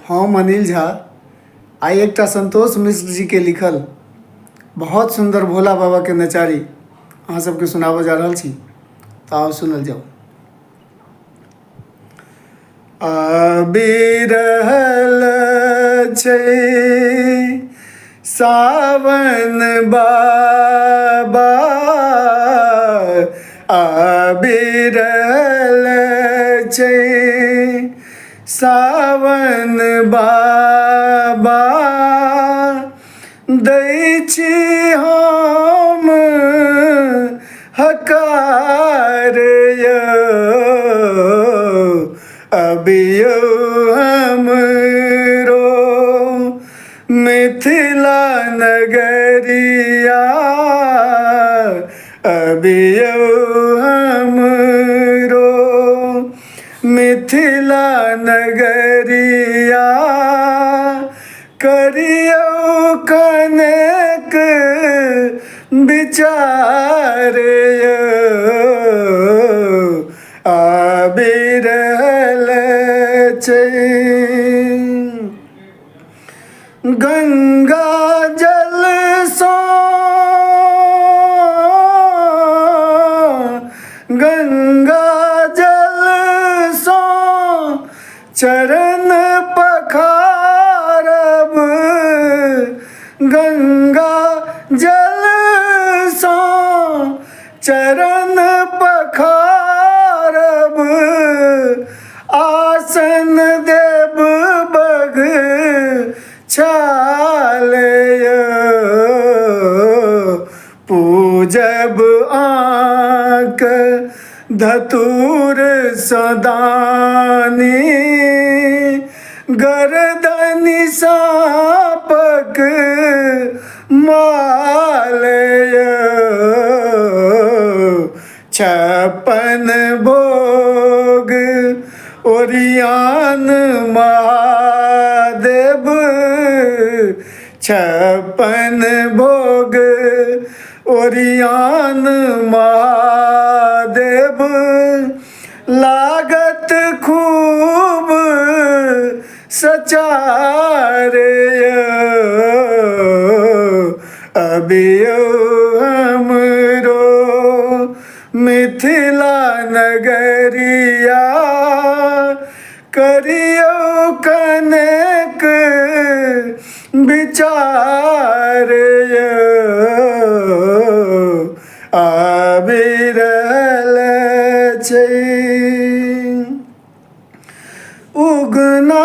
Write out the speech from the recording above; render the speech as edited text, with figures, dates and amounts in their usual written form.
हम अनिल झा आइ एकटा संतोष मिश्र जी के लिखल बहुत सुंदर भोला बाबा के नचारी अहाँ सबके सुनाबऽ जा रहल छी तऽ आउ सुनल जाउ। आबि रहल छै सावन बाबा, आबि रहल छै सावन बाबा, दै छी हम हकार यौ, अबियौ हमरो मिथिला नगरिया, अबियौ हमरो मिथिला नगरिया, करियौ कनेक विचार यौ, आबि रहल छै। गंगा जल सँ, गंगा जल सँ चरण पखारब, गंगा जल सँ चरण पखारब, आसन देब बग छाल यौ, पूजब आँक धतूर सदानी, गरदनि साँपक माल यौ, 56 भोग ओरियान महादेव, 56 भोग ओरियान महादेव, लागत खूब सचार यौ, अबियौ हमरो मिथिला नगरिया, करियौ कनेक विचार यौ, आबि रहल छै।